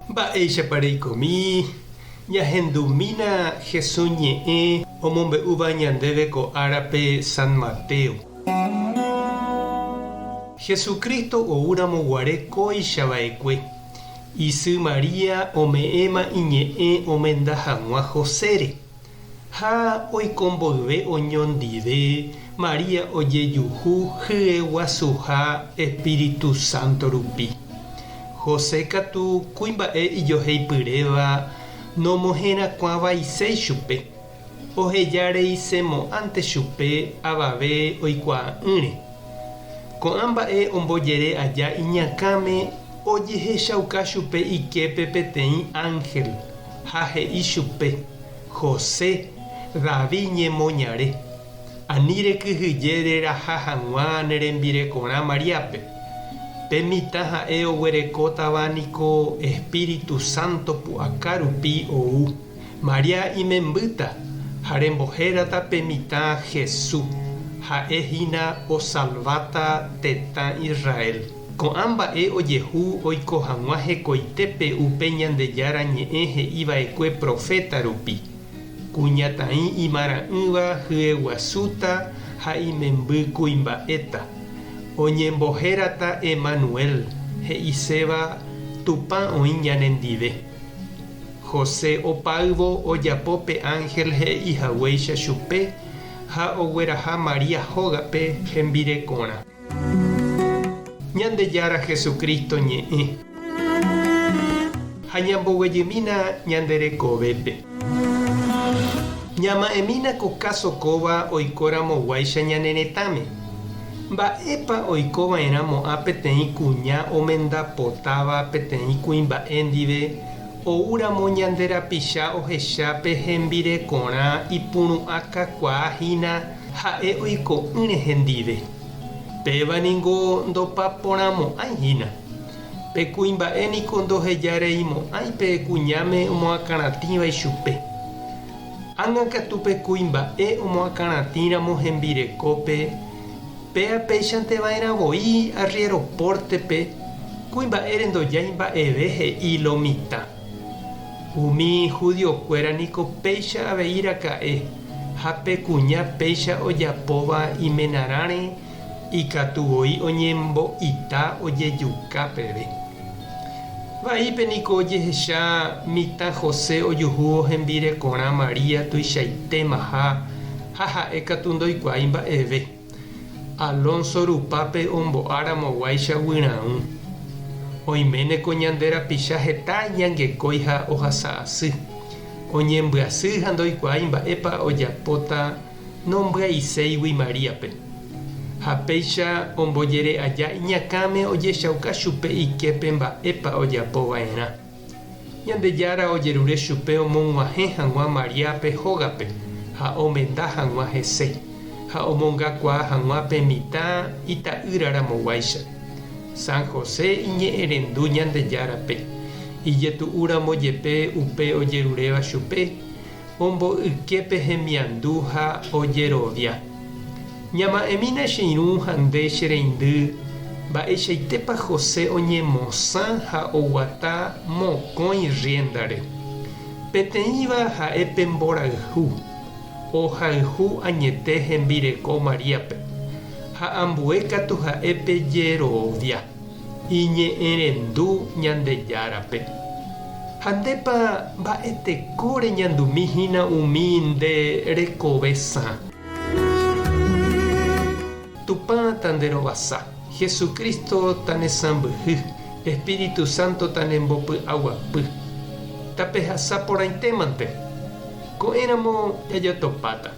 Mba'éichapa reikomi? Ñahendumína Jesús ñe'ẽ omombe'úva ñandéve ko árape San Mateo. Jesucristo oúramo guare kóicha va'ekue, isy María ome'ẽma iñe'ẽ omenda hag̃ua Josére. Ha oiko mboyve oñondive, María ojejuhu hyeguasuha espíritu sánto rupi. José katu kuimba'e ijoheipyréva nomoherakuãvaiséi chupe, oheja reisemo'ãnte chupe avave oikuaa'ỹre. Ko'ã mba'e ombojere aja iñakãme ojehechauka chupe iképe peteĩ ánhel ha he'i chupe, José, David ñemoñare, ani rekyhyje reraha hag̃ua ne rembirekorã Maríape. Pe mitã ha'e oguerekótava niko Espíritu Santo pu'aka rupi ou. María imembýta ha rembohérata pe mitã Jesús, ha'e hína osalváta tetã Israel. Ko'ã mba'e ojehu oiko hag̃ua hekoitépe upe Ñandejára Ñe'ẽ he'i va'ekue proféta rupi, Kuñataĩ imarã'ỹva hyeguasúta ha imemby kuimba'éta. Oñembohérata Emanuel, he'iséva Tupã oĩ ñanendive. José opáyvo ojapo pe ánhel he'i haguéicha chupe ha ogueraha María hógape hembirekorã. Ñandejára Jesucristo ñe'ẽ. Ha ñamboguejymína ñande rekovépe. Ñama'ẽmína ko káso kóva oikóramo guáicha ñane retãme. Mba'épa oiko va'erã mo'ã peteĩ kuña omenda potáva peteĩ kuimba'e ndive oúramo ñande rapicha ohecha pe hembirekorã ipuru'ã kakuaa hína ha'e oiko'ỹre hendive. Péva ningo ndopaporãmo'ãi hína. Pe kuimba'e niko ndohejareimo'ãi pe kuñáme omoakãratĩva ichupe. Ág̃a katu pe kuimba'e omoakãratĩramo hembirekópe, péa péichante va'erã voi arriéro pórtepe, kuimba'ére ndojái mba'eve he'i lo mitã. Umi judiokuéra niko péicha avei raka'e, ha pe kuña péicha ojapóva imenarãre ikatu voi oñembo'ita ojejuka peve. Vaípe niko ojehecha mitã José ojuhúvo hembirekorã María tuichaitémaha ha ha'e katu ndoikuaái mba'eve. Alonso rupápe ombo'aramoguáicha guyraũ. Oiméne ko ñande rapicha heta iñangekói ha ohasa asy. Oñembyasy ha ndoikuaái mba'épa ojapóta nombyaiséigui Maríape. Ha péicha ombojere aja iñakãme ojechauka chupe iképe mba'épa ojapo va'erã. Ñandejára ojerure chupe omog̃uahẽ hag̃ua Maríape hógape ha omenda hag̃ua hese, ha omongakuaa hag̃ua pe mitã ita'ýra ramoguáicha. San José iñe'ẽrendu Ñandejárape, ijetu'úramo jepe upe ojeruréva chupe, omboyke pe hemiandu ha ojerovia. Ñama'ẽmína che irũ ha nde che reindy, mba'eichaitépa José oñemosã ha oguata mokõi rriéndare. Peteĩva ha'e pe mborayhu, ohayhu añete hembireko Maríape, ha ambue katu ha'e pe jerovia, iñe'ẽrendu Ñandejárape. Ha ndépa mba'eteko reñandumi hína umi nde rekove sã? Tupã tanderovasa, Jesucristo tanesãmbyhy, Espíritu Santo tanembopy'aguapy. Tapehasa porãitémante. Ko'ẽramo jajotopáta.